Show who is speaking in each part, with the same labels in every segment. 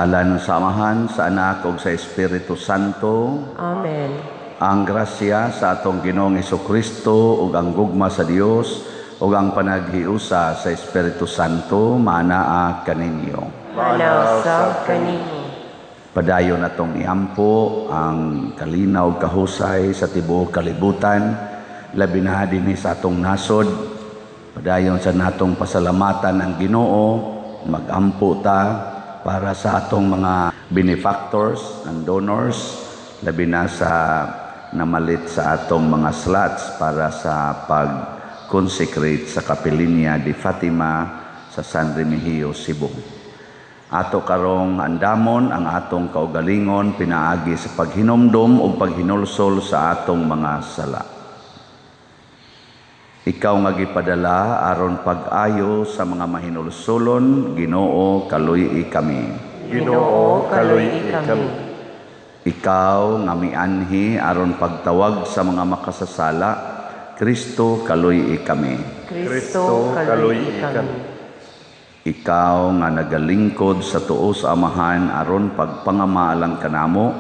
Speaker 1: Sa ngalan sa Amahan, sa Anak ug sa Espiritu Santo.
Speaker 2: Amen.
Speaker 1: Ang grasya sa atong Ginoong Hesukristo ug ang gugma sa Dios ug ang panaghiusa sa Espiritu Santo maanaa kaninyo.
Speaker 2: Maanaa usab kanimo.
Speaker 1: Padayon natong iampo ang kalinaw ug kahusay sa tibuok kalibutan, labi na dinhi sa atong nasod. Padayon sa natong pasalamatan ang Ginoo, magampo ta para sa atong mga benefactors and donors, labi na sa namalit sa atong mga slots para sa pag-consecrate sa Kapelinia de Fatima sa San Remigio, Cebu. Ato karong andamon ang atong kaugalingon pinaagi sa paghinumdom o paghinulsol sa atong mga sala. Ikaw nga gipadala aron pag-ayo sa mga mahinulsolon, Ginoo, kaluy-i kami.
Speaker 2: Ginoo, kaluy-i kami.
Speaker 1: Ikaw nga mianhi aron pagtawag sa mga makasasala, Kristo, kaluy-i kami.
Speaker 2: Kristo, kaluy-i kami.
Speaker 1: Ikaw nga nagalingkod sa tuo sa Amahan aron pagpangamaalang kanamo,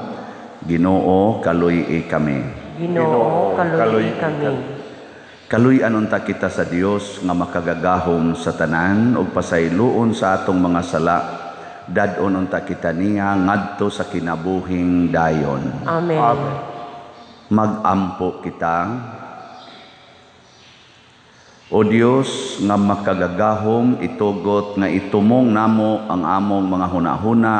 Speaker 1: Ginoo, kaluy-i kami.
Speaker 2: Ginoo, kaluy-i kami.
Speaker 1: Kaluy-an unta kita sa Dios nga makagagahom sa tanan ug pasayloon sa atong mga sala. Dad-on unta kita niya ngadto sa kinabuhing dayon.
Speaker 2: Amen.
Speaker 3: Amen.
Speaker 1: Mag-ampo kita. O Dios nga makagagahom, itugot nga itumong namo ang among mga hunahuna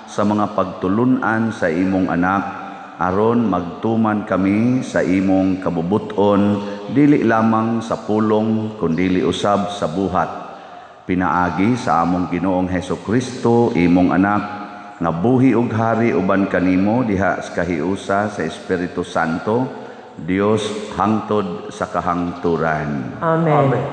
Speaker 1: sa mga pagtulun-an sa imong anak, aron magtuman kami sa imong kabubuton, dili lamang sa pulong kundili usab sa buhat. Pinaagi sa among Ginoong Hesukristo, imong anak, nga buhi ug hari uban kanimo diha sa kahiusa sa Espiritu Santo, Dios hangtod sa kahangturan.
Speaker 2: Amen.
Speaker 3: Amen.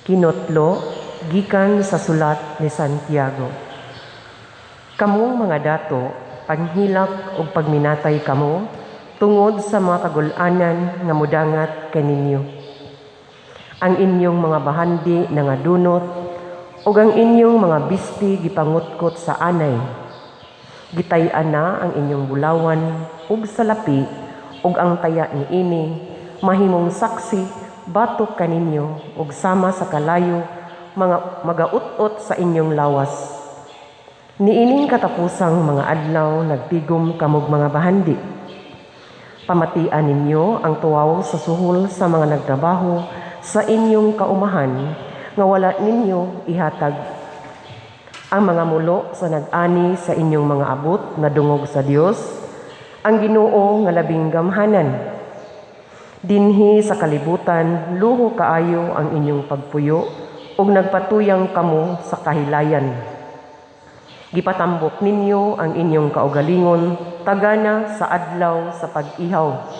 Speaker 2: Kinotlo gikan sa sulat ni Santiago. Kamong mga dato, panghilak ug pagminatay kamo tungod sa mga kagul-anan nga mudangat kaninyo. Ang inyong mga bahandi nangadunot ug ang inyong mga bisti gipangutkot sa anay. Gitay-an na ang inyong bulawan ug salapi ug ang taya niini mahimong saksi batok kaninyo ug sama sa kalayo mga magaut-ot sa inyong lawas. Niining katapusang mga adlaw nagtigom kamog mga bahandi. Pamatian ninyo ang tuwaw sa suhol sa mga nagtrabaho sa inyong kaumahan nga wala ninyo ihatag. Ang mga mulo sa nag-ani sa inyong mga abot na dungog sa Dios, ang Ginoo nga labing gamhanan. Dinhi sa kalibutan, luho kaayo ang inyong pagpuyo ug nagpatuyang kamo sa kahilayan. Gipatambok ninyo ang inyong kaugalingon tagana sa adlaw sa pag-ihaw.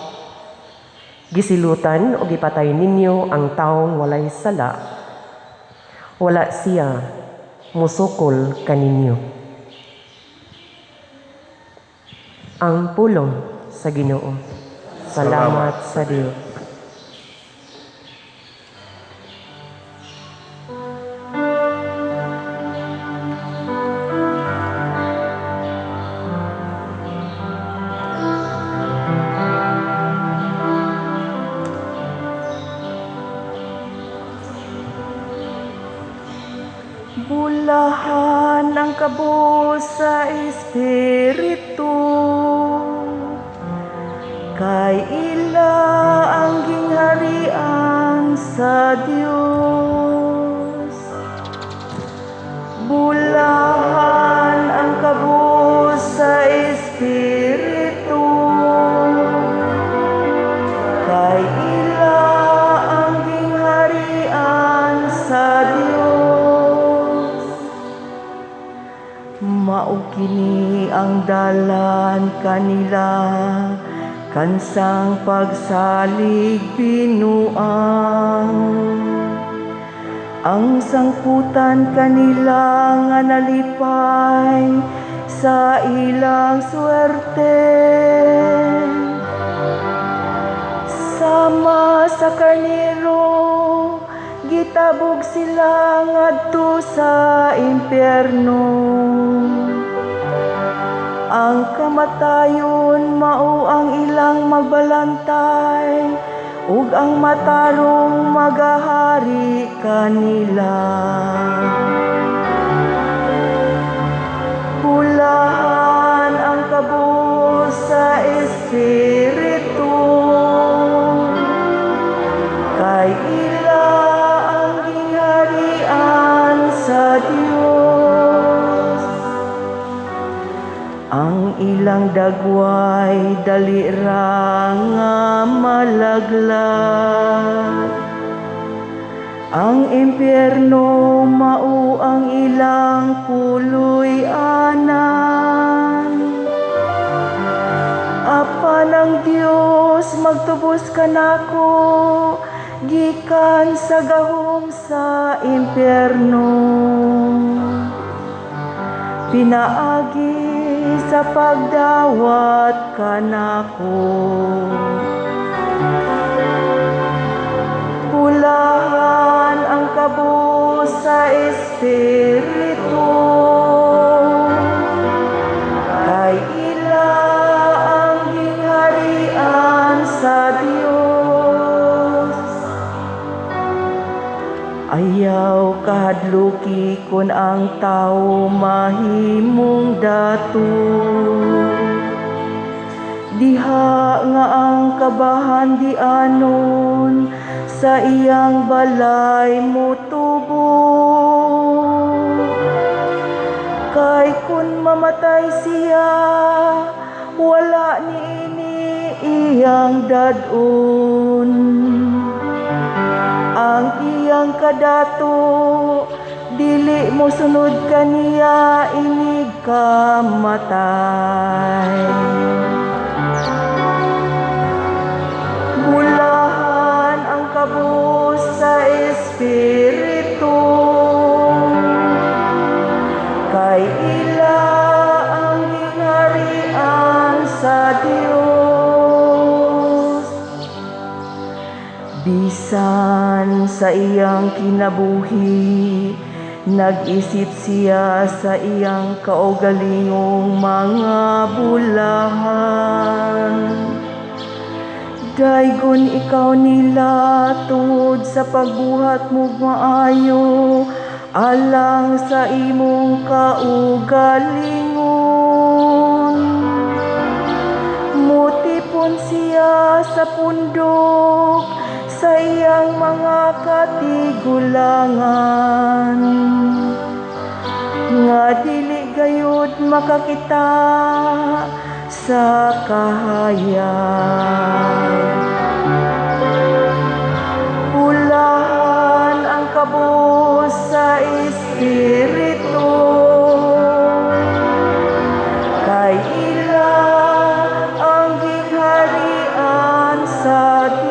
Speaker 2: Gisilutan o gipatay ninyo ang taong walay sala. Wala siya musukol kaninyo. Ang pulong sa Ginoo. Salamat sa Dios.
Speaker 4: Bulahan ang kabus sa Espiritu, kay ila ang gingharian sa Dios. Bulahan ang kabus sa Espiritu, kay ila ang gingharian sa Dios. Mao kini ang dalan kanila, kansang pagsalig binuang. Ang sangputan kanila nga nalipay sa ilang swerte. Sama sa karnero, gitabog sila ngadto sa impyerno. Ang kamatayon mao ang ilang magbalantay, ug ang matarong magahari kanila. Bulahan ang kabus sa espiritu, kay ila ang gingharian sa Dios. Ang ilang dagway dali ra nga malaglag. Ang impyerno mao ang ilang puloy-anan. Apan ang Dios magtubos kanako gikan sa gahom sa impyerno. Pinaagi sa pagdawat kanako. Bulahan ang kabus sa espiritu, kay ila ang gingharian sa Dios. Ayaw kahadluki kun ang tao mahimong dato. Diha nga ang kabahan dianon sa iyang balay motubo. Kay kun mamatay siya, wala niini iyang dad-on. Ang iyang kadato, dili mo sunod kaniya inig kamatay. Bulahan ang kabus sa espiritu, kay ila ang gingharian sa Dios. Bisan sa iyang kinabuhi, nag-isip siya sa iyang kaugalingong mga bulahan. Daygon ikaw nila tungod sa pagbuhat mo maayo, alang sa imong kaugalingon. Mutipon siya sa pundok sa iyang mga katigulangan, nga dili gayud makakita sa kahayag. Bulahan ang kabus sa espiritu, kay ila ang gingharian sa Dios.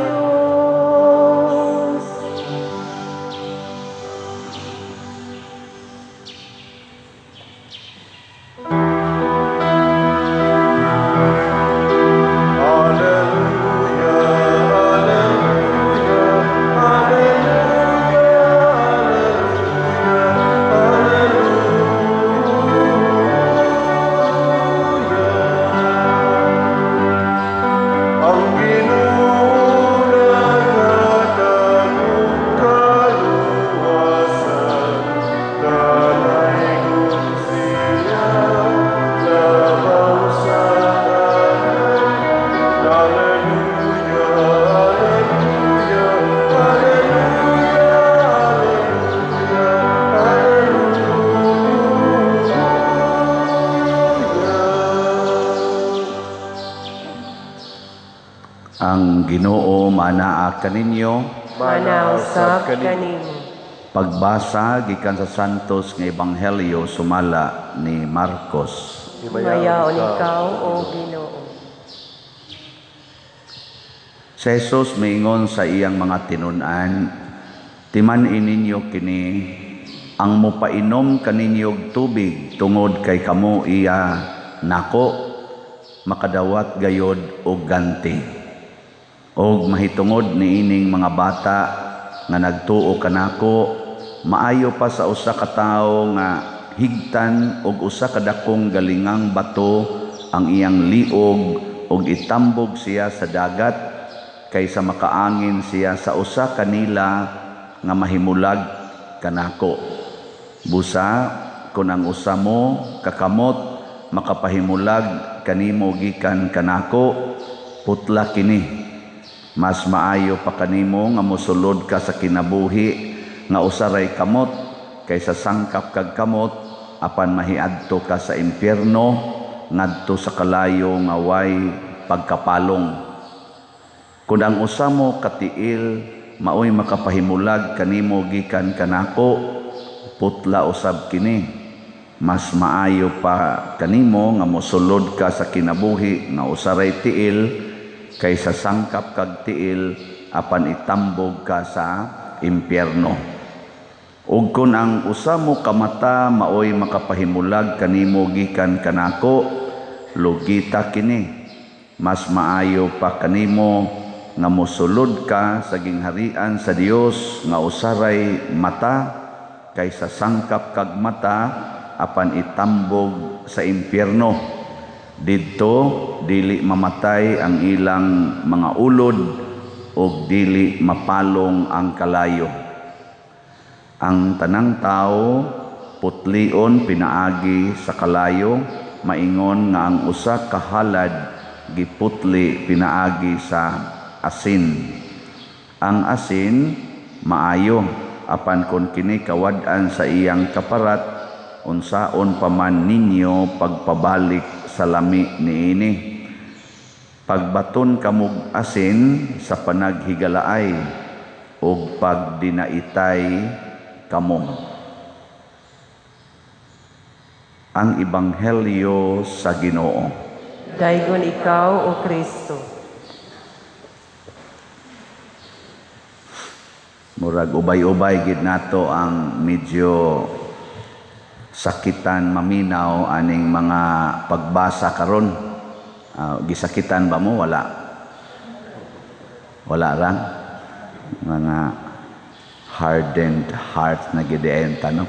Speaker 1: Ang Ginoo manaa kaninyo,
Speaker 2: Manausap kanimo.
Speaker 1: Pagbasa gikan sa Santos nga Ebanghelyo sumala ni Marcos.
Speaker 2: Himayaon ikaw, o Ginoo.
Speaker 1: Si Jesus miingon sa iyang mga tinun-an, Timan-i ninyo kini: ang mopainom kaninyo og tubig tungod kay kamo iya nako, makadawat gayod og ganti. Og mahitungod niining mga bata nga nagtuo kanako, maayo pa sa usa ka tawo nga higtan og usa ka dakong galingang bato ang iyang liog og itambog siya sa dagat kaysa makaangin siya sa usa kanila nga mahimulag kanako. Busa kun ang usa mo ka kamot makapahimulag kanimo gikan kanako, putla kini. Mas maayo pa kanimo nga mosulod ka sa kinabuhi nga usa ray kamot kaysa sangkap kag kamot apan mahiadto ka sa impyerno, ngadto sa kalayo nga way pagkapalong. Kun ang usa mo ka tiil maoy makapahimulag kanimo gikan kanako, putla usab kini. Mas maayo pa kanimo nga mosulod ka sa kinabuhi nga usa ray tiil kaysa sangkap kag tiil apan itambog ka sa impyerno. Ug kun ang usa mo ka mata maoy makapahimulag kanimo gikan kanako, lugita kini. Mas maayo pa kanimo nga mosulod ka sa gingharian sa Dios nga usa ray mata kaysa sangkap kag mata apan itambog sa impyerno. Didto dili mamatay ang ilang mga ulod ug dili mapalong ang kalayo. Ang tanang tao putlion pinaagi sa kalayo, maingon nga ang usa ka halad giputli pinaagi sa asin. Ang asin maayo, apan kon kini kawad-an sa iyang kaparat, unsaon pa man ninyo pagpabalik sa lami niini? Pagbaton kamog asin sa panaghigalaay ug pagdinaitay kamo. Ang Ebanghelyo sa Ginoo.
Speaker 2: Daygon ikaw, O Kristo.
Speaker 1: Murag ubay-ubay gid nato ang medyo sakitan maminaw aning mga pagbasa karon. Gisakitan ba mo? Wala. Wala ra. Mga hardened heart na gideenta, no?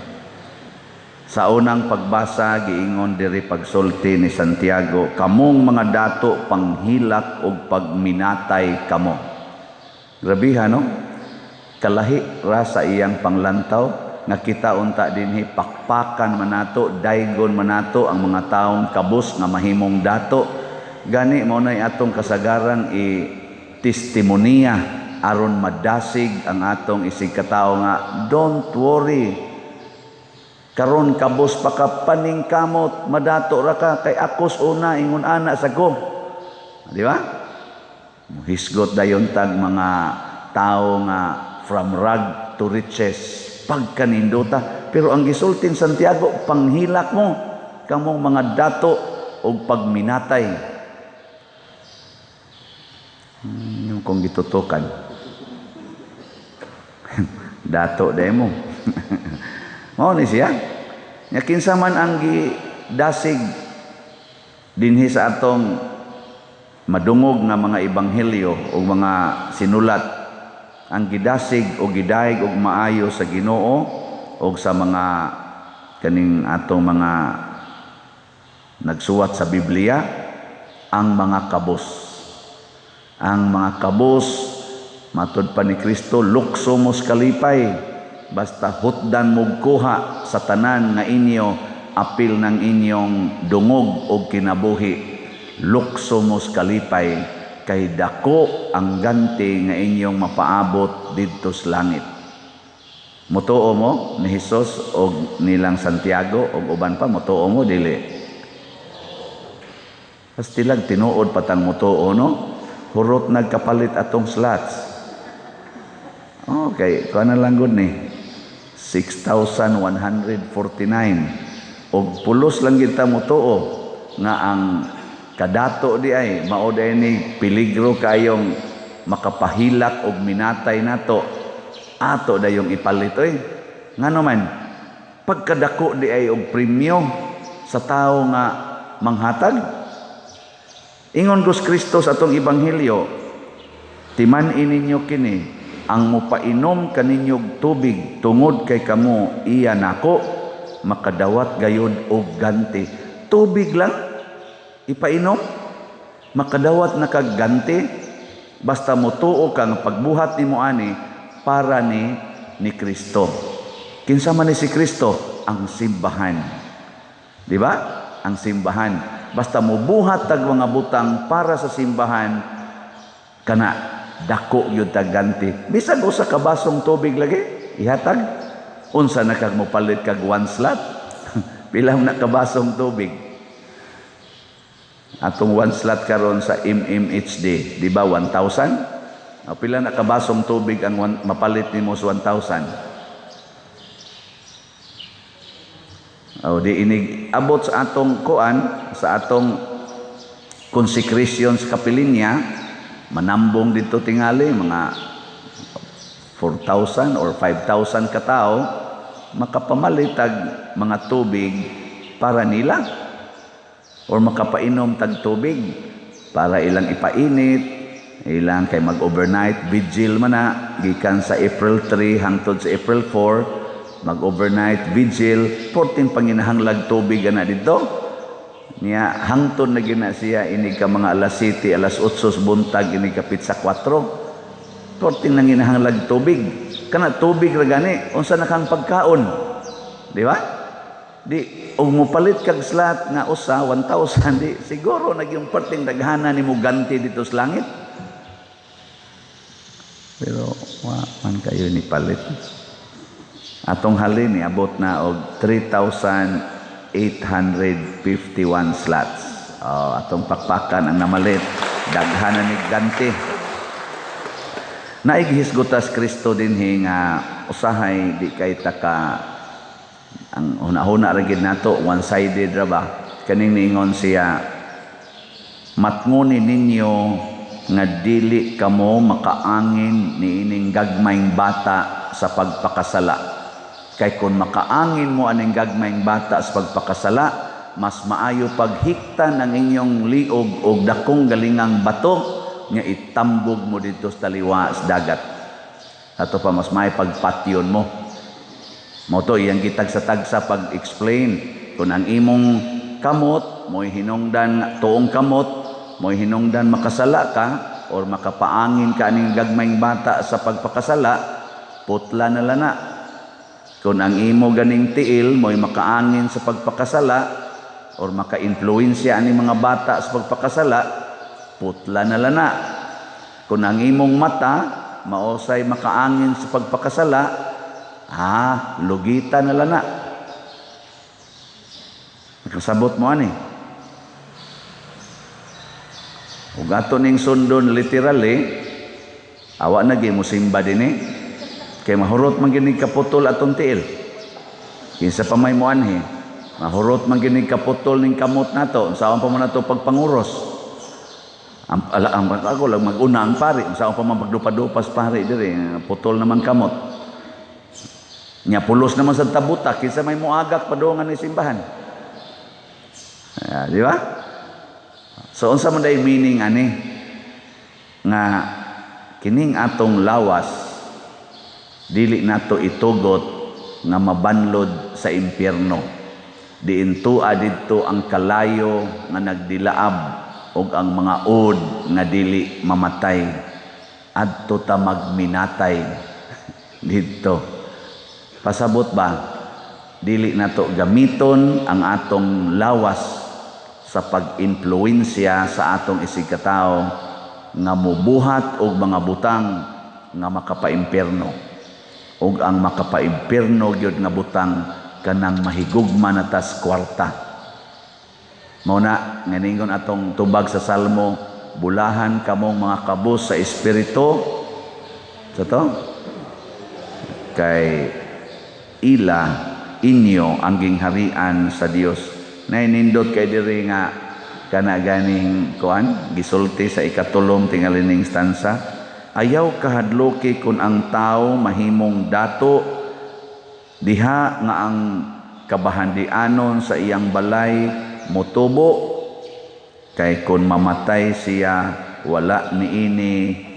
Speaker 1: Sa unang pagbasa, giingon diri pagsulti ni Santiago, kamong mga dato, panghilak og pagminatay kamo. Grabiha, no? Kalahi ra sa iyang panglantaw nga kita unta dinhi pakpakan manato, daygon manato ang mga taong kabus nga mahimong dato. Gani mao nay atong kasagaran i testimonya aron madasig ang atong isig katawo nga don't worry. Karon kabus pa ka, paningkamot, madato ra ka kay akos una ingon ana sa ko. Di ba? Hisgot dayon tag mga tawo nga from rag to riches pagkanindota. Pero ang gisultin Santiago, panghilak mo kamong mga dato og pagminatay. Yung kung gitutukan. Dato demo. Mao ni siya. Nya kinsa man ang gidasig dinhi sa atong madungog nga mga ebanghelyo o mga sinulat, ang gidasig o gidayeg og maayo sa Ginoo o sa mga kaning atong mga nagsuwat sa Biblia, ang mga kabos. Ang mga kabos, matud pa ni Kristo, lukso mos kalipay, basta hutdan mog kuha sa tanan nga inyo apil ng inyong dungog og kinabuhi. Lukso mos kalipay kay dako ang ganti nga inyong mapaabot didto sa langit. Mutuo mo ni Hesus og nilang Santiago og uban pa, mutuo mo dili? Pastilag tinuod patang mutuo, no? Hurot nagkapalit atong slots. Okay, kuha na lang gud ni 6,149. Og pulos lang kita mutuo nga ang kadato di ay mao di ni peligro kayong makapahilak og minatay nato. Ato dayong ipalit oy. Ngano man, pagkadako di ay og premyo sa tawo nga manghatag. Ingon Gus Kristo sa atong ebanghelyo, "Timan-i ninyo kini, ang mopainom kaninyog tubig tungod kay kamo iya nako, makadawat gayod og ganti." Tubig lang ipainom, makadawat na kag ganti, basta motuo ka nga pagbuhat nimo ani para ni Kristo. Kinsa man ni si Kristo? Ang simbahan. Di ba? Ang simbahan. Basta mobuhat tag mga butang para sa simbahan, kana dako gyud tag ganti. Bisag usa ka basong tubig lagi ihatag. Unsa na kag mopalit kag one slot? Pila na ka basong tubig? Atong one slot karon sa MMHD, di ba 1,000? O, pila na ka basong tubig ang mapalit nimo sa 1,000? O, di inig abot sa atong kuan, sa atong consecration sa kapilinya, manambong dito tingali mga 4,000 or 5,000 katao, makapamalit tag mga tubig para nila or makapainom tag tubig para ilang ipainit, ilang kay mag-overnight vigil man na gikan sa April 3 hangtod sa April 4, mag-overnight vigil, 14 panginahanglag tubig ana didto. Niya hangtod na gina siya inig ka mga alas 7, alas 8 sa buntag, inig kapit sa 4. 14 nang ginahanglag tubig. Kana tubig ra gani, unsa na kang pagkaon? Di ba? Di og mopalit kag slot nga usa 1,000, di siguro nagyung perting daghana nimo ganti dito sa langit. Pero wa man kayo ni palit. Atong halin ni abot na og 3,851 slots. Oh, atong pakpakan ang namalit. Daghana ni ganti. Naighisgotas Kristo dinhi nga usahay di kay taka ang hunahuna ra gid nato, one-sided ra ba. Kaning niingon siya, "Matngoni ninyo nga dili kamo makaangin niining gagmayng bata sa pagpakasala. Kay kung makaangin mo aning gagmayng bata sa pagpakasala, mas maayo paghiktan ang inyong liog og dakong galingang bato nga itambog mo didto sa taliwa sa dagat. Ato pa mas maayo pagpatyon mo." Mao to iyang gitagsa-tagsa pag-explain kung ang imong kamot mo'y hinungdan, tuong kamot mo'y hinungdan makasala ka or makapaangin ka aning gagmayng bata sa pagpakasala, putla na lana. Kung ang imo ganing tiil mo'y makaangin sa pagpakasala or maka-influensya ani mga bata sa pagpakasala, putla na lana. Kung ang imong mata maosay makaangin sa pagpakasala, lugita na lana. Nakasabot mo ani. Ug ato ning sundon literally, awa na gyud mo simba dinhi. Kay mahurot man gini kaputol atong tiil. Kinsa pa may moanhi, mahurot man gini kaputol ning kamot nato, unsaon pa man nato pagpanguros. Ang, ala, ang ako lang mag-una ang pari, unsaon pa man pagdupa-dupas pari diri, putol naman kamot. Nya pulos naman sa tabuta, kinsa may moagak padungan ni simbahan. Ah, di ba? So unsa man day meaning ani nga kining atong lawas dili nato itugot nga mabanlod sa impyerno. Diin tua didto ang kalayo nga nagdilaab ug ang mga ud nga dili mamatay. Adto ta magminatay didto. Pasabot ba? Dili nato gamiton ang atong lawas sa pag-impluwensya sa atong isigkatao nga mubuhat og mga butang nga makapaimpierno. Ug ang makapaimpierno gyud nga butang kanang mahigugma na tas kwarta. Mao na nga ningon atong tubag sa Salmo, "Bulahan kamong mga kabus sa espiritu." Sa to? Kay ila inyo ang gingharian sa Dios. Nainindot kay diri nga kana ganing kuan gisulti sa ikatulong tingali ning stanza. Ayaw kahadloki kung ang tao mahimong dato diha nga ang kabahandianon sa iyang balay motubo, kay kung mamatay siya wala niini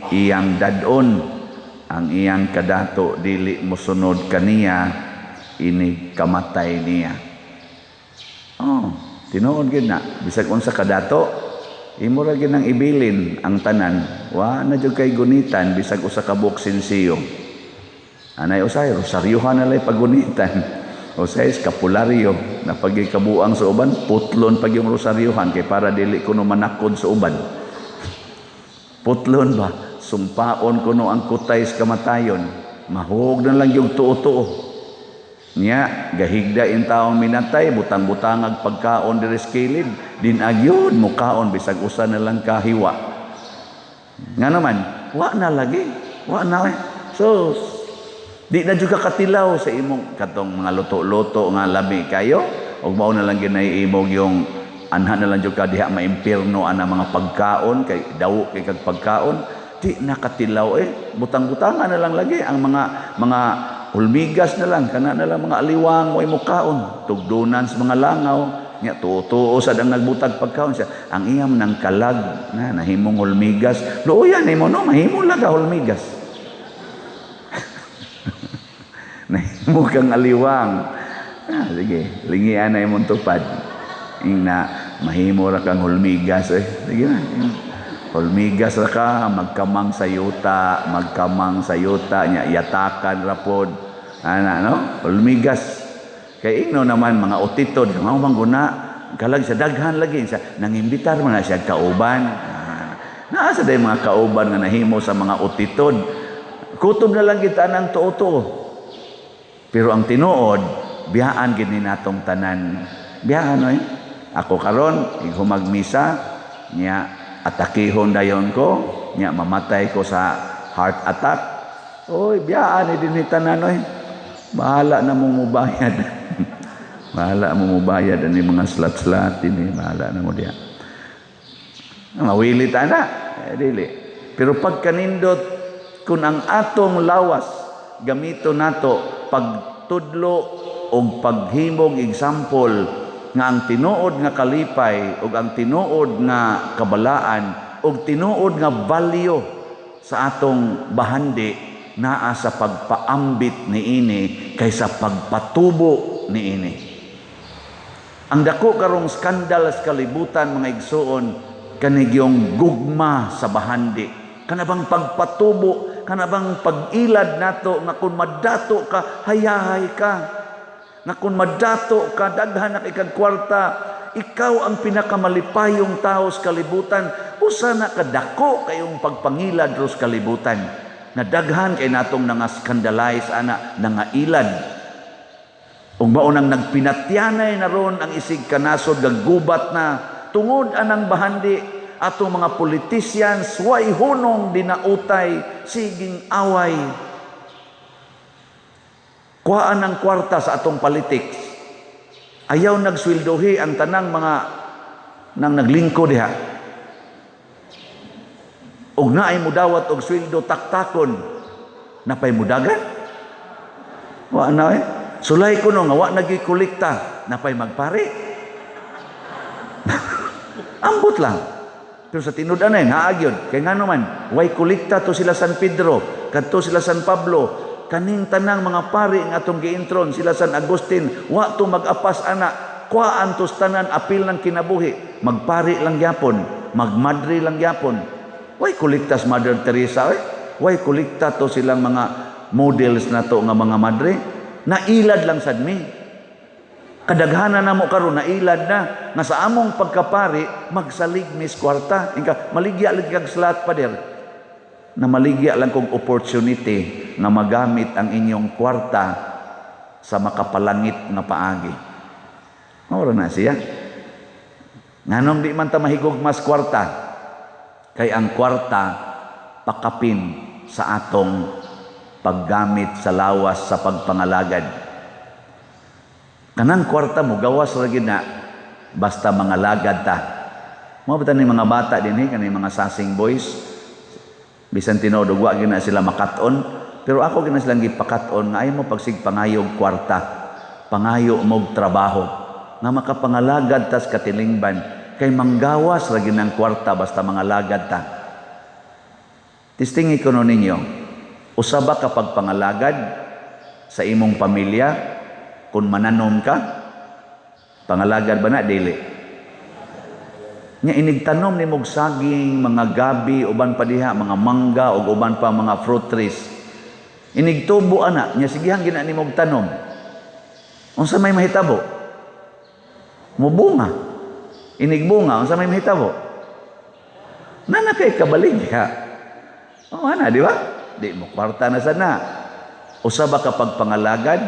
Speaker 1: iyang dad-on, ang iyang kadato dili mosunod kaniya ini kamatay niya. Oh, tinuod gid na, bisag unsa kadato imo ra gid nang ibilin ang tanan, wa na jud kay gunitan bisag usa ka buok sinsiyo. Anay usay rosaryuhan na lay pagunitan. Usay skapularyo na pagikabuang sa uban, putlon pag yung rosaryuhan kay para dili kuno manakod sa uban. Putlon ba? Sumpaon kuno ang kutay sa kamatayon. Mahug na lang yung tuo-tuo. Nya, gahigda in taong minatay, butang-butangag pagkaon diri sa kilid, din agyon mukaon bisag usa na lang kahiwa. Nga naman, wa na lagi, wa na. So, di na jud ka katilaw sa imong katong mga luto-luto nga lami kayo, ug mao na lang ginay imong yung anha na lang jud ka diha maimpirno ana mga pagkaon kay dawo kay kag pagkaon, di na katilaw eh. Butang-butangan na lang lagi ang mga hulmigas na lang, kana na lang mga aliwang mo imukaon, tugdunan sa mga langaw, nya tuo-tuo sad ang nagbutag pagkaon siya. Ang iyam ng kalag na nahimong hulmigas, luoyan nimo no, mahimo lang ka hulmigas. Nahimo kang aliwang. Ah, sige, lingian na imong tupad. Ing na mahimo ra kang hulmigas eh. Sige na. Hulmigas ra ka, magkamang sa yuta, magkamang sa yuta nya yatakan ra pod. Ana no? Hulmigas. Kay ingno naman mga utitod, mao man guna kalag sa daghan lagi sa nangimbitar man na siya kauban. Ah, naa sa day mga kauban nga nahimo sa mga utitod. Kutob na lang kita ng tuo-tuo. Pero ang tinuod, biyaan gid ni natong tanan. Biyaan oy. Ako karon ighumag misa nya atakihon dayon ko, nya mamatay ko sa heart attack. Oy, biyaan ni dinhi tanan oy. Bahala na mo mubayad. Bahala mo mubayad ani mga slat-slat ini, bahala na mo diha. Mawili ta na, eh, dili. Pero pagkanindot kun ang atong lawas gamito nato pagtudlo og paghimog example nga ang tinuod nga kalipay ug ang tinuod nga kabalaan ug tinuod nga value sa atong bahandi naa sa pagpaambit niini kaysa pagpatubo niini. Ang dako karong skandal sa kalibutan mga igsuon kanigyong gugma sa bahandi. Kana bang pagpatubo, kana bang pag-ilad nato nga kung madato ka, hayahay ka. Nga kung madato ka, daghan na kay kag kwarta, ikaw ang pinakamalipayong tao sa kalibutan. Usa na kadako kayong pagpangilad ros kalibutan. Na daghan kay natong nanga-scandalize ana, nangailad. Ug mao nang nagpinatyanay na ron ang isig kanasod gaggubat na tungod anang bahandi atong mga politicians way hunong dinautay siging away. Kuhaan ang kwarta sa atong politics. Ayaw nagsweldohi ang tanang mga nang naglingko diha. Og naay mudawat og sweldo taktakon, napay mudagan? Wa na eh. Sulay ko no nga wa nagikolekta, napay magpari. Ambot lang. Pero sa tinud-anay naa gyud. Kay ngano man, way kolekta to sila San Pedro, kadto sila San Pablo, kaning tanang mga pari nga atong giintron sila San Agustin, wa to mag-apas ana, kuhaan tos tanan apil ng kinabuhi, magpari lang gyapon, magmadre lang gyapon. Way kolektas Mother Teresa eh. Way kolekta to silang mga models na to nga mga madre. Nailad lang sad mi. Kadaghanan na mo karon nailad na nga sa among pagkapari magsalig mis kwarta. Inka maligya lang kag slot pader. Na maligya lang kog opportunity nga magamit ang inyong kwarta sa makapalangit nga paagi. Mao ra na siya. Nganong di man ta mahigog mas kwarta? Kay ang kwarta pakapin sa atong paggamit sa lawas sa pagpangalagad. Kanang kwarta mo gawas ra gyud na basta mangalagad ta. Mao ba ni mga bata dinhi kani mga sasing boys? Bisan tinuod og wa gina sila makat-on, pero ako gina silang gipakat-on nga ayaw mo pagsigpangayo og kwarta, pangayo mo'g trabaho nga makapangalagad tas katilingban, kay manggawas ra ginang kwarta basta mangalagad ta. Testingi kuno ninyo, usa ba kapag pangalagad sa imong pamilya kung mananom ka? Pangalagad ba na dili? Nya inig tanom nimog saging, mga gabi, uban pa diha, mga mangga ug uban pa mga fruit trees. Inigtubo ana, nya sigihan gina nimog tanom. Unsa may mahitabo? Mubunga. Inigbunga, unsa may mahitabo? Nana kay kabaligya. Oh, ana, di ba? Di mo kwarta na sana. Usa ba kapag pangalagad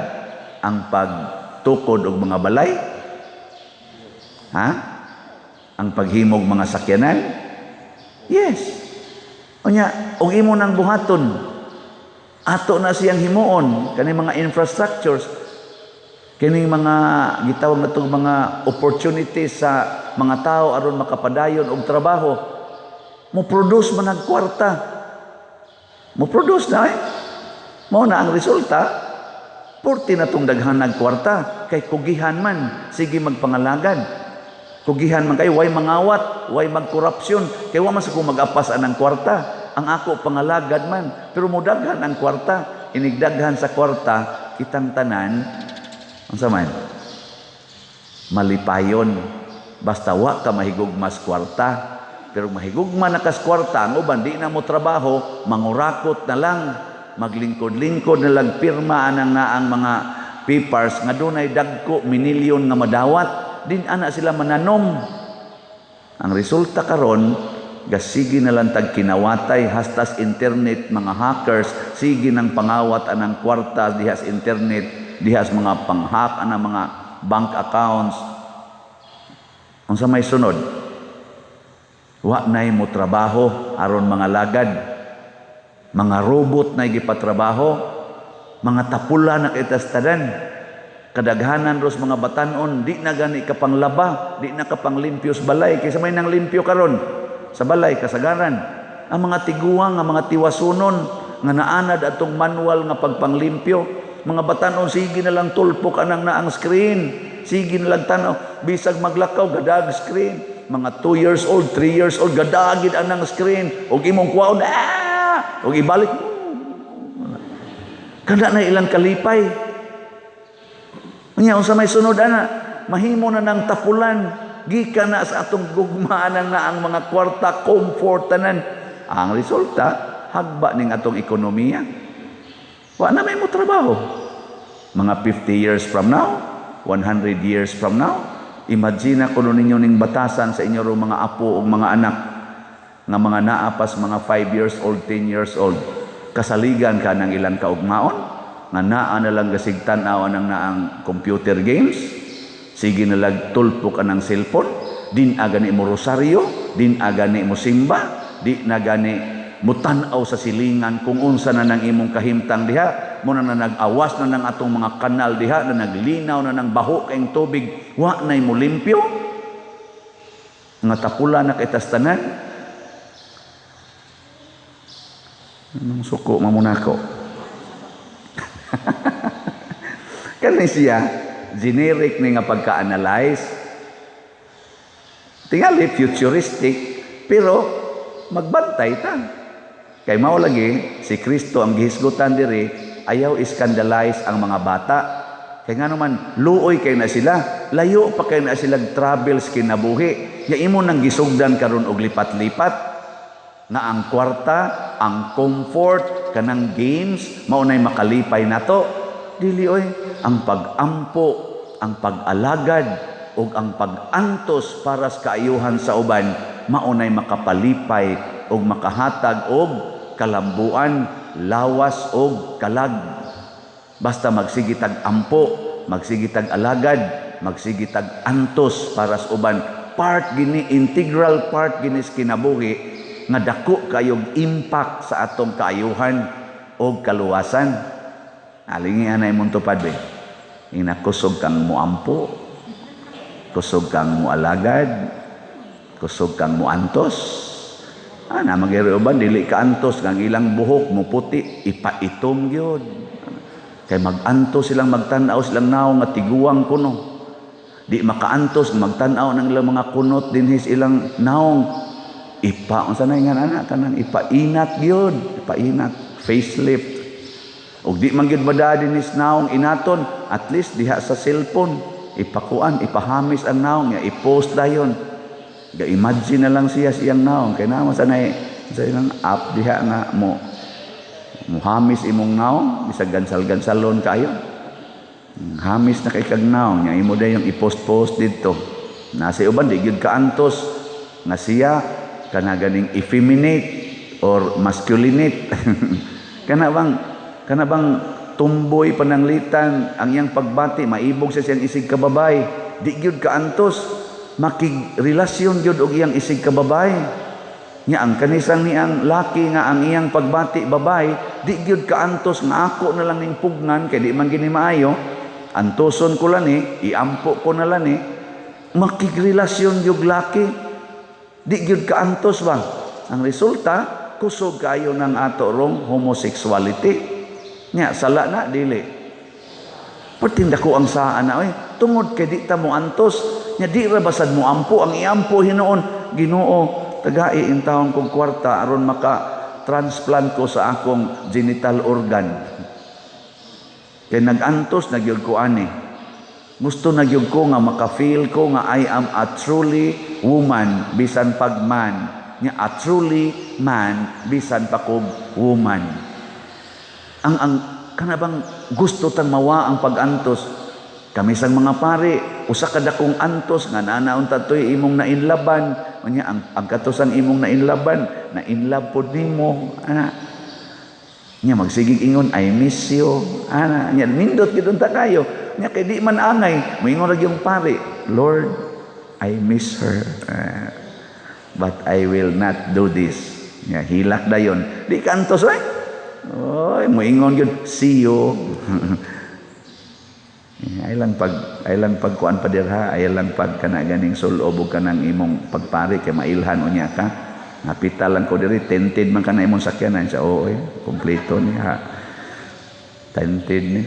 Speaker 1: ang pagtukod og mga balay? Ha? Ang paghimog mga sakyanan? Yes. Unya, og imo nang buhaton, ato na siyang himuon kaning mga infrastructures, kining mga gitawag natong mga opportunities sa mga tao aron makapadayon og trabaho, mo produce man ang kwarta, mo produce na eh. Mao na ang resulta, purti na tong daghan ng kwarta kay kugihan man, sige magpangalagad. Kugihan man kayo, way mangawat, way magkorupsyon, kay wa man sa kung mag-apas anang kwarta. Ang ako pangalagad man, pero mudaghan ang kwarta, inigdaghan sa kwarta, kitang tanan, unsa man? Malipayon. Basta wa ka mahigugmas kwarta. Pero mahigugma na kas kwarta, ang uban di na mo trabaho, mangurakot na lang, maglingkod-lingkod na lang, pirma anang naang mga papers nga dunay dagko minilyon nga madawat, din ana sila mananom. Ang resulta karon, gasigi na lang tag kinawatay hastas internet, mga hackers sige nang pangawat anang kwarta dihas internet, dihas mga panghack anang mga bank accounts. Unsa may sunod? Wa nay mo trabaho aron mga lagad. Mga robot na gipatrabaho, mga tapula na kitastadan. Kadaghanan ros mga batanon, di na gani ka panglaba, di na ka panglimpyos balay. Kaysa may nang limpyo karon sa balay kasagaran. Ang mga tiguang, ang mga tiwasunon nga naanad atong manual nga pagpanglimpyo. Mga batanon sige na lang tulpok anang naang screen. Sige na lang tanaw, bisag maglakaw gadag screen. Mga 2 years old, 3 years old, gadagid anang screen. Og imong kuwaon, ah! Og ibalik. Kada na ilang kalipay. Unya, unsa may sunod ana? Mahimo na ng tapulan. Gikan na sa atong gugmaan na ang mga kwarta, comfort tanan. Ang resulta, hagba ning atong ekonomiya. Wa na may mo trabaho. Mga 50 years from now, 100 years from now, imagine na kuno ninyo ning batasan sa inyo mga apo o mga anak nga mga naapas mga 5 years old, 10 years old. Kasaligan ka ng ilang kaugmaon nga naa na lang gasig tan-aw ang naang computer games, sige na lag tulpok anang cellphone, din agani mo rosaryo, din agani mo simba, di na gani mo tan-aw sa silingan kung unsa na nang imong kahimtang diha, mo na nag-awas na nang atong mga kanal diha, na naglinaw na nang baho kayong tubig, wa nay mo limpyo, nga tapula na kay tastanan. Anong suko mamunako? Kani siya, generic ni nga pagka-analyze. Tingali futuristic, pero magbantay ta. Kay mao lagi si Kristo ang gihisgutan diri, ayaw iskandalize ang mga bata. Kay nga naman luoy kay na sila, layo pa kay na sila travels kinabuhi. Nya imo nang gisugdan karon og lipat-lipat nga ang kwarta, ang comfort, kanang games mao nay makalipay nato. Dili oy, ang pag-ampo, ang pag-alagad ug ang pag-antos para sa kaayuhan sa uban mao nay makapalipay ug makahatag og kalambuan, lawas og kalag. Basta magsigitag ampo, magsigitag alagad, magsigitag antos para sa uban, part gini, integral part gini sa kinabuhi nga dako kayog impact sa atong kaayuhan og kaluwasan. Alingi anay mong tupad be. Ina kusog kang muampo, kusog kang mualagad, kusog kang muantos. Ana magyari uban dili kaantos nga ang ilang buhok mo puti, ipaitom gyud. Kay magantos silang magtan-aw silang naong nga tiguang kuno. Di makaantos magtan-aw ng ilang mga kunot dinhi sa ilang naong, ipa unsa na nga ana kanang ipainat gyud, ipainat, facelift. Ug di man gyud bada dinhi sa naong inaton, at least diha sa cellphone ipakuan, ipahamis ang naong nga i-post dayon. Ga imagine na lang siya sa iyang naong kay naa man sa nay sa ilang app diha nga mo muhamis imong naong bisag gansal-gansalon kaayo. Hamis na kay kag naong nya imo dayong i-post-post didto. Nasa uban di gyud kaantos nga siya kana ganing effeminate or masculinate. Kana bang tumboy pananglitan ang iyang pagbati, maibog sa siyang isig kababay, di gyud kaantos makigrelasyon gyud og iyang isig kababay. Nya ang kanisang niyang laki nga ang iyang pagbati babay, di gyud kaantos nga ako na lang ning pugnan kay di man gini maayo, antoson ko lang ni, iampo ko na lang ni, makigrelasyon gyud laki, di gyud kaantos ba. Ang resulta, kusog kayo ng ato rong homosexuality. Nya sala na dili. Pertinda ko ang saan na oy, tungod kay di ta mo antos, nya di ra basad mo ampo, ang iampo hinuon, Ginoo, tagai intawon kong kwarta aron maka transplant ko sa akong genital organ. Kay nag-antos na gyud ko ani. Gusto na gyud ko nga maka-feel ko nga I am a truly woman bisan pag man. Nya a truly man bisan pa kog woman. Ang kana bang gusto tang mawa ang pag-antos. Kami sang mga pare, usa ka dakong antos nga naanaon ta toy imong nainlaban. Unya ang katusan imong nainlaban, nainlab pod nimo ana. Nya magsigig ingon, I miss you ana. Nya nindot gid unta kayo. Nya kay di man angay, moingon ra gyung pare, Lord, I miss her. But I will not do this. Nya hilak dayon. Di kantos oy. Oy, moingon gyud, see you. Ay lang pagkuan pa dirha, ay lang pag kana ganing sulob og kanang imong pagpari kay mailhan unya ka. Napita lang ko diri, tinted man kana imong sakyanan siya. Oo, eh, kompleto ni ha. Tinted ni.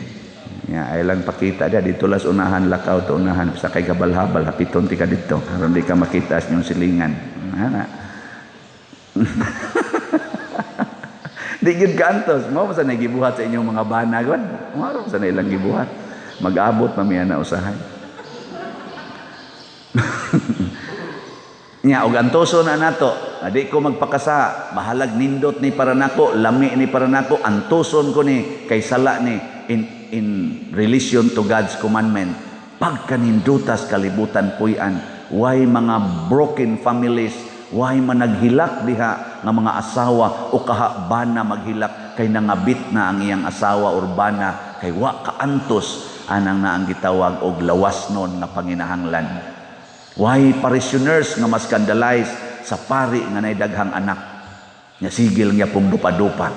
Speaker 1: Ya, ay lang pakita dia dito las unahan lakaw to unahan sa kay gabalhabal hapiton ti ka didto aron di ka makita sa inyong silingan. Ana. Di gyud kaantos, mao sa nagibuhat sa inyong mga bana gud. Mao sa ilang gibuhat. Mag-abot mamiya na usahay. Nya og antoso na nato, adi ko magpakasa, bahalag nindot ni para nako, lami ni para nako, antoson ko ni kay sala ni in relation to God's commandment. Pagkanindutas kalibutan puy-an, why mga broken families, why managhilak diha nga mga asawa o kaha bana maghilak kay nangabit na ang iyang asawa or bana kay wa kaantos anang na ang gitawag og lawas nun nga panginahanglan. Why parishioners nga maskandalize sa pari nga nay daghang anak nga sigil nga pong dupa-dupa,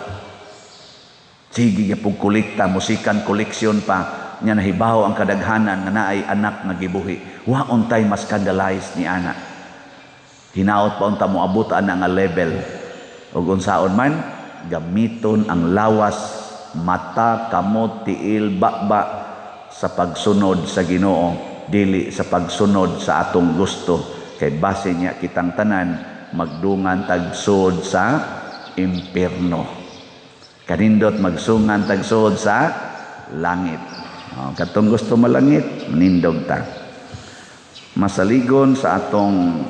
Speaker 1: sige nga pong kolekta, musikan koleksyon pa nga nahibaw ang kadaghanan nga naay anak nga gibuhi. Wa untay maskandalize ni ana. Hinaot pa unta moabot ana nga level. Og unsaon man gamiton ang lawas, mata, kamot, tiil, bakba sa pagsunod sa Ginoo, dili sa pagsunod sa atong gusto. Kay base niya kitang tanan magdungan tagsod sa impierno. Kanindot magsungan tagsod sa langit. O, katong gusto malangit, manindog ta. Masaligon sa atong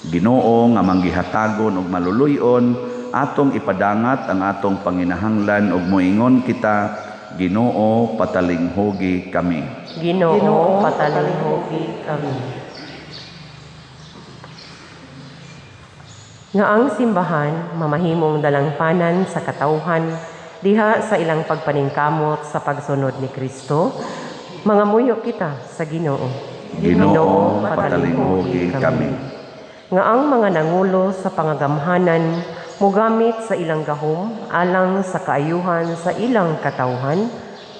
Speaker 1: Ginoo nga manggihatagon og maluluy-on, atong ipadangat ang atong panginahanglan og moingon kita, Ginoo, patalinghugi kami.
Speaker 2: Ginoo, patalinghugi kami. Nga ang simbahan mamahimong dalangpanan sa katawhan diha sa ilang pagpaningkamot sa pagsunod ni Kristo, mangamuyo kita sa Ginoo.
Speaker 1: Ginoo, patalinghugi kami.
Speaker 2: Nga ang mga nangulo sa pangagamhanan mogamit sa ilang gahom alang sa kaayuhan sa ilang katawhan,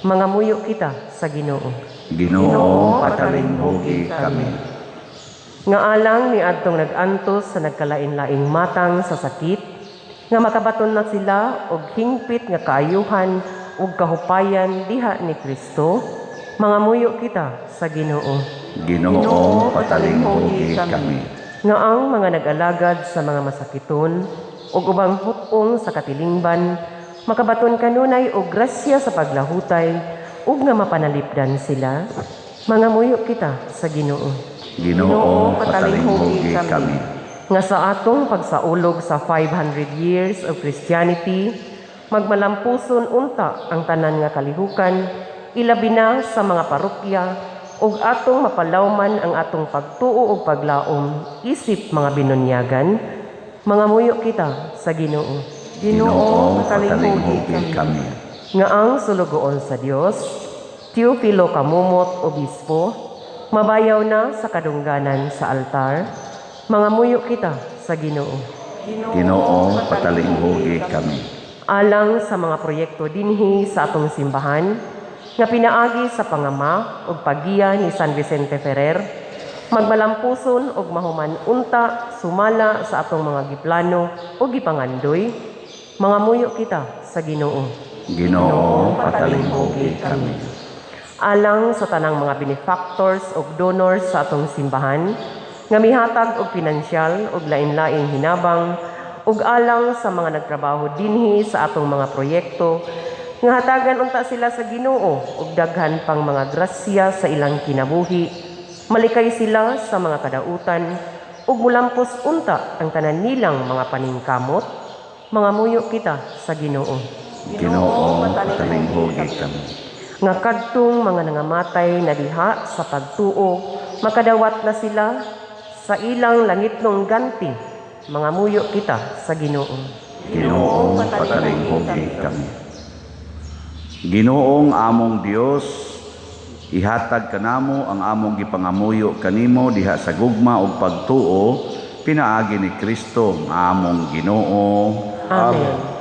Speaker 2: mangamuyo kita sa Ginoo.
Speaker 1: Ginoo, patalinghugi kami.
Speaker 2: Nga alang ni adtong nag-antos sa nagkalain-laing matang sa sakit, nga makabaton na sila og hingpit nga kaayuhan ug kahupayan diha ni Kristo, mangamuyo kita sa Ginoo.
Speaker 1: Ginoo, patalinghugi kami.
Speaker 2: Nga ang mga nag-alagad sa mga masakiton ug ubang hut-ong sa katilingban makabaton kanunay og grasya sa paglahutay ug nga mapanalipdan sila, mangamuyo kita sa Ginoo.
Speaker 1: Ginoo, patalinghugi kami.
Speaker 2: Nga sa atong pagsaulog sa 500 years of Christianity, magmalampuson unta ang tanan nga kalihukan, ilabi na sa mga parokya, ug atong mapalawman ang atong pagtuo ug paglaom isip mga binunyagan, mangamuyo kita sa Ginoo.
Speaker 4: Ginoo, patalinghugi kami.
Speaker 2: Nga ang sulugoon sa Dios, Teofilo Camomot Obispo, mabayaw na sa kadungganan sa altar, mangamuyo kita sa Ginoo.
Speaker 1: Ginoo, patalinghugi kami.
Speaker 2: Alang sa mga proyekto dinhi sa atong simbahan, nga pinaagi sa pangama ug paggiya ni San Vicente Ferrer, magmalampuson ug mahuman unta sumala sa atong mga giplano ug gipangandoy, mangamuyo kita sa Ginoo.
Speaker 1: Ginoo, patalinghugi kami.
Speaker 2: Alang sa tanang mga benefactors ug donors sa atong simbahan, nga mihatag og pinansyal ug lain-laing hinabang, ug alang sa mga nagtrabaho dinhi sa atong mga proyekto, nga hatagan unta sila sa Ginoo ug daghan pang mga grasya sa ilang kinabuhi, malikay sila sa mga kadautan ug mulampos unta ang tanan nilang mga paningkamot, mangamuyo kita sa Ginoo.
Speaker 1: Ginoo, patalinghugi kami.
Speaker 2: Nga kadtong mga nangamatay na diha sa pagtuo, makadawat na sila sa ilang langitnong ganti, mangamuyo kita sa Ginoo.
Speaker 1: Ginoo, patalinghugi kami. Ginoong among Dios, ihatag kanamo ang among gipangamuyo kanimo diha sa gugma ug pagtuo, pinaagi ni Kristo nga among Ginoo.
Speaker 2: Amen.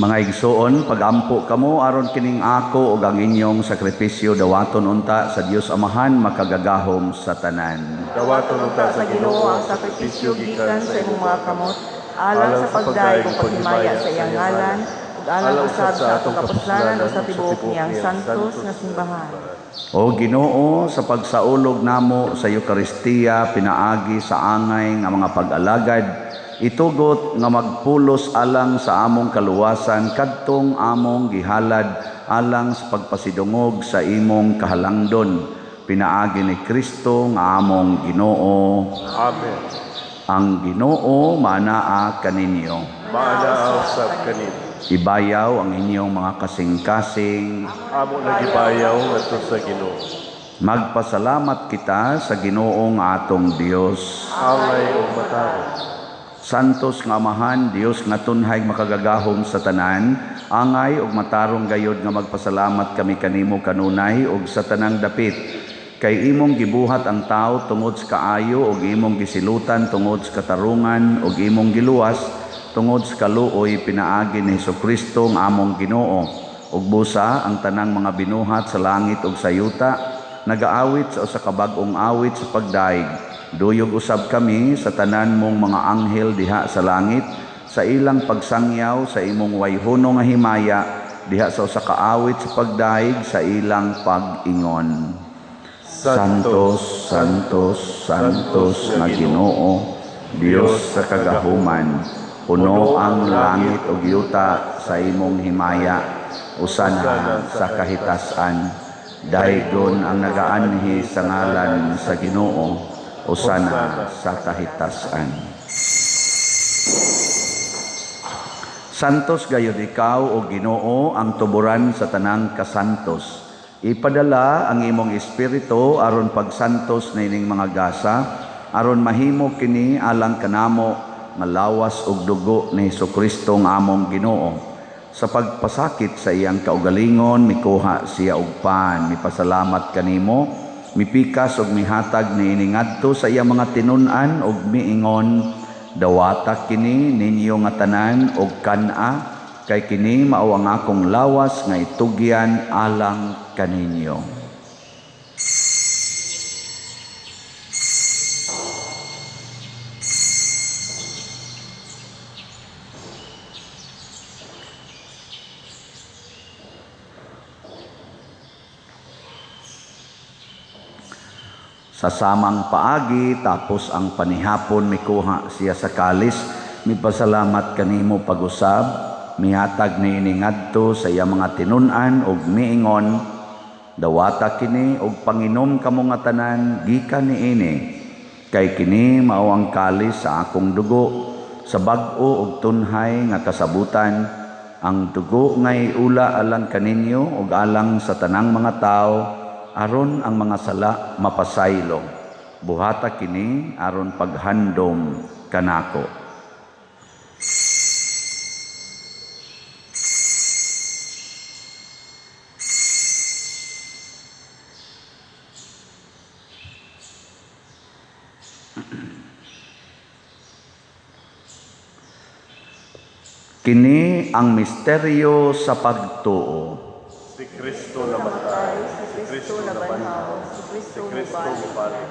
Speaker 1: Mga igsoon, pagampo kamo aron kining ako ug ang inyong sakripisyo dawaton unta sa Dios Amahan makagagahom sa tanan.
Speaker 3: Dawaton unta
Speaker 4: sa Ginoo ang sakripisyo gikan sa imong mga kamot, alang sa pagdayeg ug paghimaya sa iyang ngalan, ug alang usab sa atong kapuslanan ug sa tibuok niyang santos nga simbahan.
Speaker 1: O Ginoo, sa pagsaulog namo sa Eukaristiya pinaagi sa angay nga mga pag-alagad, itugot nga magpulos alang sa among kaluwasan kadtong among gihalad alang sa pagpasidungog sa imong kahalangdon, pinaagi ni Kristo nga among Ginoo.
Speaker 3: Amen.
Speaker 1: Ang Ginoo maanaa kaninyo.
Speaker 3: Maanaa usab kaninyo.
Speaker 1: Ibayaw ang inyong mga kasing-kasing.
Speaker 3: Amo na gibayaw ngadto sa Ginoo.
Speaker 1: Magpasalamat kita sa Ginoong atong Dios.
Speaker 3: Angay ug matarong.
Speaker 1: Santos nga Amahan, Dios nga tunhay makagagahom sa tanan, angay ug matarong gayod nga magpasalamat kami kanimo kanunay ug sa tanang dapit. Kay imong gibuhat ang tao tungod sa kaayo ug imong gisilutan tungod sa katarungan ug imong giluwas tungod sa kaluoy pinaagi ni Hesukristo nga among Ginoo. Ug busa ang tanang mga binuhat sa langit ug sa yuta nagaawit sa usa ka bag-ong awit sa pagdaig. Duyog usab kami sa tanan mong mga anghel diha sa langit sa ilang pagsangyaw sa imong wayhono nga himaya diha sa usa ka awit sa pagdayeg sa ilang pag-ingon. Santos, Santos, Santos nga Ginoo, Dios sa kagahuman, puno ang langit ug yuta sa imong himaya, usana sa kahitasan. Daygon ang nagaanhi sa ngalan sa Ginoo, usana sa kahitasan. Santos gayud ikaw o Ginoo ang tuburan sa tanang kasantos. Ipadala ang imong espiritu aron pagsantos nining mga gasa, aron mahimo kini alang kanamo nga lawas ug dugo ni Hesukristo nga among Ginoo. Sa pagpasakit sa iyang kaugalingon, mikuha siya og pan, mipasalamat kanimo, mipikas ug mihatag niini ngadto sa iyang mga tinun-an ug miingon, dawata kini ninyo nga tanan og kan-a, kay kini mao ang akong lawas nga itugyan alang kaninyo. Sa samang paagi, tapos ang panihapon, mikuha siya sa kalis, mipasalamat kanimo pag-usab, mihatag niini ngadto sa iyang mga tinun-an ug miingon, dawata kini ug panginom kamo nga tanan gikan niini, kay kini mao ang kalis sa akong dugo, sa bag-o ug tunhay nga kasabutan, ang dugo nga iula alang kaninyo ug alang sa tanang mga tawo, aron ang mga sala mapasaylo. Buhata kini aron paghandom kanako. Kini ang misteryo sa pagtuo.
Speaker 3: Si Kristo namatay, si Kristo nabanhaw, si Kristo mobalik.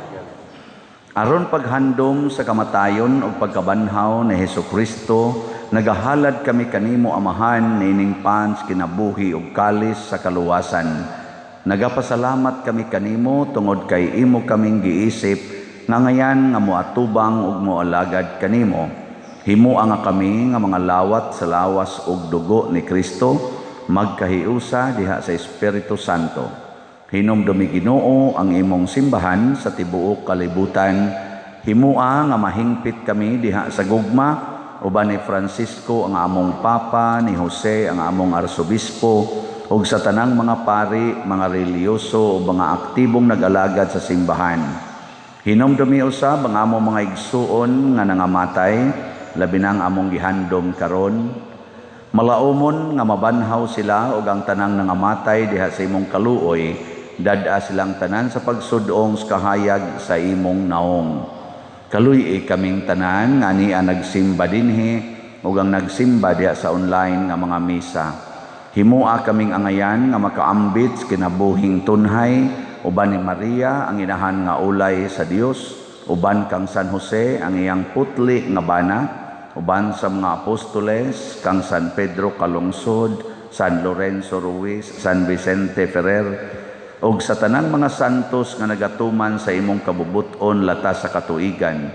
Speaker 1: Aron paghandom sa kamatayon ug pagkabanhaw ni Hesukristo, nagahalad kami kanimo Amahan niining pans kinabuhi ug kalis sa kaluwasan. Nagapasalamat kami kanimo tungod kay imo kaming giisip nga ngayan nga moatubang ug moalagad kanimo. Himoa nga kami nga mga lawat sa lawas ug dugo ni Kristo, magkahiusa diha sa Espiritu Santo. Hinumdumi Ginoo ang imong simbahan sa tibuok kalibutan. Himoa nga mahingpit kami diha sa gugma uban ni Francisco ang among Papa, ni Jose ang among Arsobispo, ug sa tanang mga pari, mga relihiyoso ug mga aktibong nag-alagad sa simbahan. Hinumdumi usab ang among mga igsuon nga nangamatay, labi na ang among gihandom karon. Malaumon nga mabanhaw sila ug ang tanang nangamatay diha sa imong kaluoy, dad-a silang tanan sa pagsudong sa kahayag sa imong naong. Kaluy-i kaming tanan nga ania nagsimba dinhi ug ang nagsimba diha sa online nga mga misa. Himoa kaming angayan nga makaambit sa kinabuhing tunhay uban ni Maria ang inahan nga ulay sa Dios, uban kang San Jose ang iyang putli nga bana, uban sa mga apostoles kang San Pedro Calungsod, San Lorenzo Ruiz, San Vicente Ferrer, ug sa tanang mga santos nga nagatuman sa imong kabubut-on latas sa katuigan.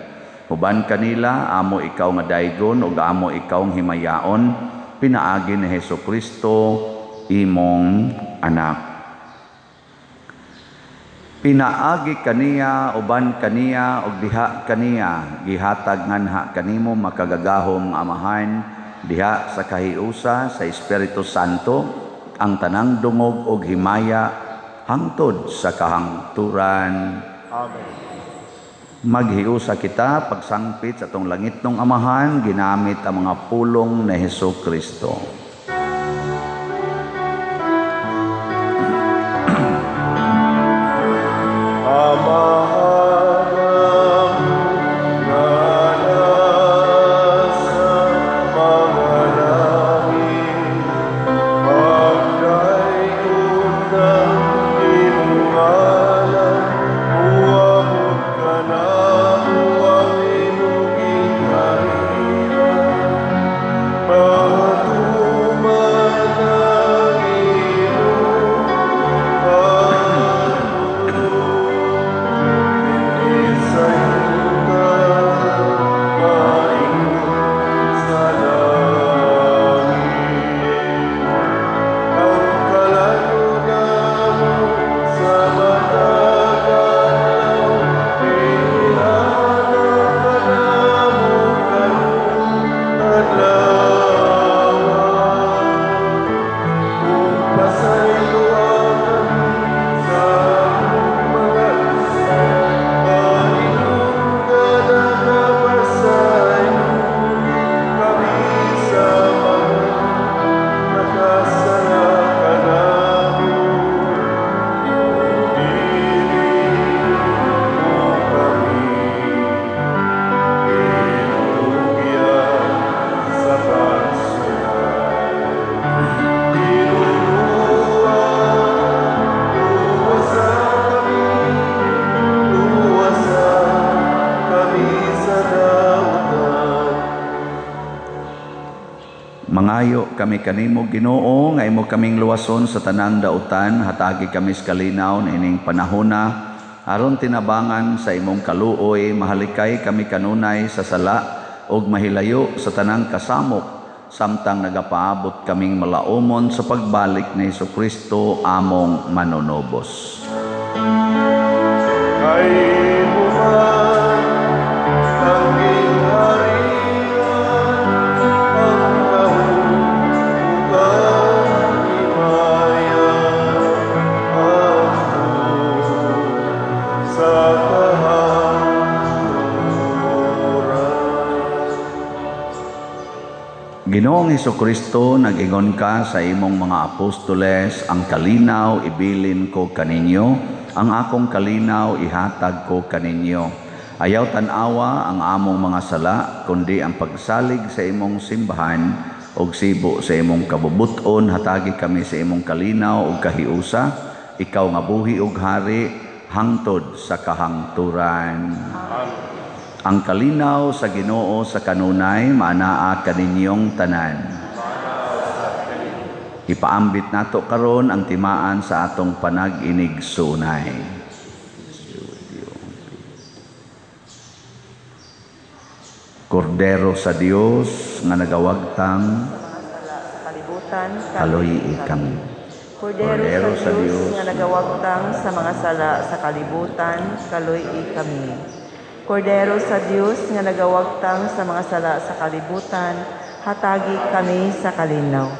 Speaker 1: Uban kanila amo ikaw nga daygon ug amo ikaw ang himayaon, pinaagi ni Hesukristo imong anak. Pinaagi kaniya, uban kaniya, ug diha kaniya, gihatag nganha kanimo makagagahom Amahan, diha sa kahiusa sa Espiritu Santo, ang tanang dungog ug himaya hangtod sa kahangturan.
Speaker 3: Amen.
Speaker 1: Maghiusa kita pagsangpit sa atong langitnong Amahan, ginamit ang mga pulong ni Hesukristo. Nagapangayo kami kanimo, Ginoo, nga imo kaming luwason sa tanang dautan, hatagi kami sa kalinaw ining panahona aron tinabangan sa imong kaluoy, mahalikay kami kanunay sa sala ug mahilayo sa tanang kasamok samtang nagapaabot kaming malaumon sa pagbalik ni Hesukristo among manunubos.
Speaker 3: Kay imo man ang gingharian, ang gahom ug ang himaya, hangtod sa kahangturan.
Speaker 1: Ginoong Hesukristo, nag-ingon ka sa imong mga apostoles, "Ang kalinaw ibilin ko kaninyo, ang akong kalinaw ihatag ko kaninyo. Ayaw tan-awa ang among mga sala, kundi ang pagsalig sa imong simbahan ug sibo sa imong kabubuton, hatagi kami sa imong kalinaw ug kahiusa, ikaw nga buhi ug hari hangtod sa kahangturan." Ang kalinaw sa Ginoo sa kanunay maanaa kaninyong tanan. Ipaambit nato karon ang timaan sa atong panag-inigsunay. Kordero sa Dios nga nagawagtang
Speaker 4: sa mga sala sa kalibutan,
Speaker 1: kaloy kami.
Speaker 4: Kordero sa Dios nga nagawagtang sa mga sala sa kalibutan, kaloy kami. Kordero sa Dios nga nagawagtang sa mga sala sa kalibutan, hatagi kami sa kalinaw.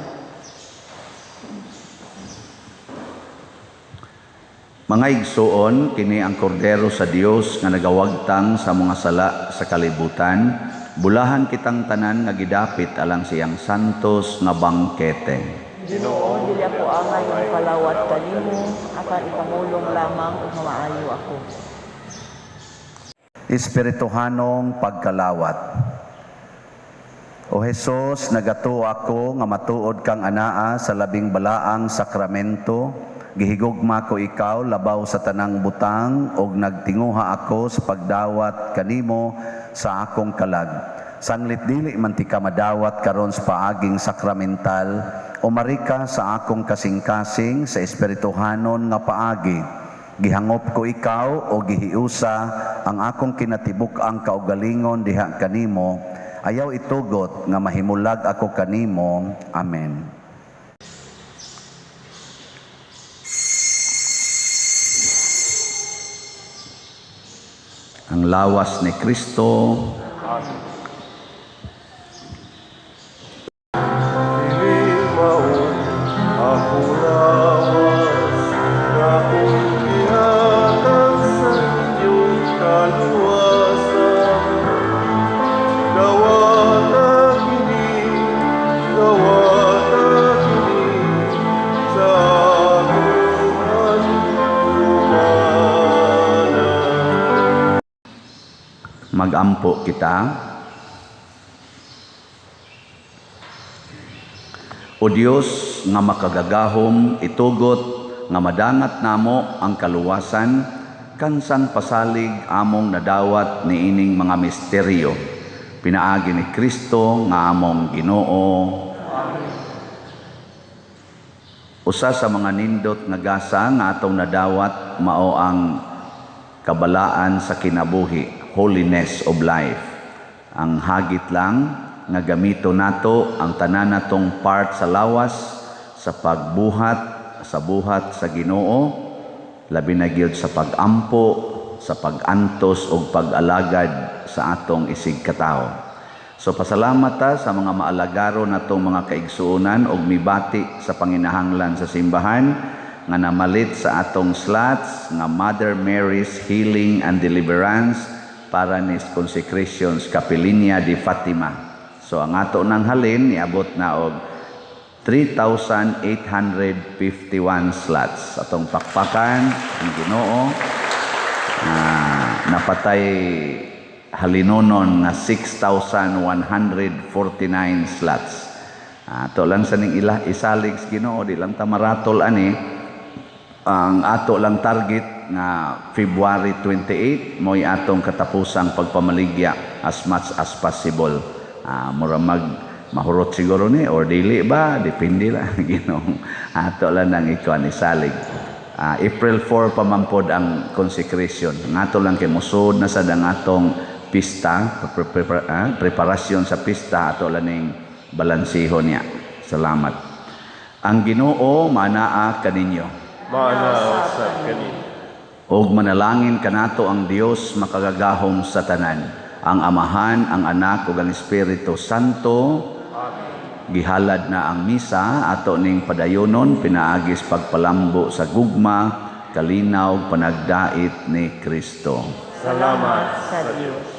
Speaker 1: Mga igsuon, kini ang kordero sa Dios nga nagawagtang sa mga sala sa kalibutan. Bulahan kitang tanan nga gidapit alang siyang santos nga bangkete.
Speaker 4: Ginoo, dili ako angay nga mopalawat kanimo, apan ipamulong lamang ug mamaayo ako.
Speaker 1: Espirituhanong pagkalawat. O Hesus, nagatuo ako nga matuod kang anaa sa labing balaang sakramento. Gihigugma ko ikaw labaw sa tanang butang ug nagtinguha ako sa pagdawat kanimo sa akong kalag. Sanglit dili man ti ka madawat karon sa paaging sakramental, umari ka sa akong kasing-kasing sa espirituhanon nga paagi. Gihangop ko ikaw o gihiusa ang akong kinatibuk-ang kaugalingon diha kanimo. Ayaw itugot nga mahimulag ako kanimo. Amen. Ang lawas ni Kristo.
Speaker 3: Amen. Dili mao akong lawas nga akong gihatag sa inyong kaluwasan. Dawata kini, dawata kini sa akong handumanan.
Speaker 1: Magampo kita. O Dios nga makagagahom, itugot nga madangat namo ang kaluwasan kansang pasalig among nadawat niining mga misteryo. Pinaagi ni Kristo nga among Ginoo. Amen. Usa sa mga nindot nga gasa nga atong nadawat mao ang kabalaan sa kinabuhi, holiness of life. Ang hagit lang nga gamito nato ang tanan natong part sa lawas sa pagbuhat sa buhat sa Ginoo, labi na gyud sa pag-ampo, sa pag-antos ug pag-alagad sa atong isig katawo. So pasalamat ta sa mga maalagaro natong mga kaigsuonan ug mibati sa panginahanglan sa simbahan nga namalit sa atong slots nga Mother Mary's Healing and Deliverance para ni Consecrations Capelinia de Fatima. So ang ato nang halin niabot na og 3,851 slots. Atong pakpakan ang Ginoo. Napatay halinonon nga 6,149 slots. Ato lang sa ning ila isalig sa Ginoo, di lang ta maratol ani. Ang ato lang target nga February 28 mo'y atong katapusang pagpamaligya as much as possible. Mura Mahurot siguro ni or dili ba, depende lang, Ginoo. Ato lang nang ikuan, isalig. April 4 pa man pod ang consecration. Ngato lang kay musod na sad ang atong pista, preparasyon sa pista, ato lang ning balansihon niya. Salamat. Ang Ginoo manaa kaninyo.
Speaker 3: Maanaa usab kaninyo.
Speaker 1: Og manalangin kanato ang Dios makagagahom sa tanan, ang Amahan, ang Anak ug ang Espiritu Santo. Gihalad na ang misa, ato ning padayonon pinaagis pagpalambo sa gugma, kalinaw, panagdait ni Kristo.
Speaker 3: Salamat sa Dios.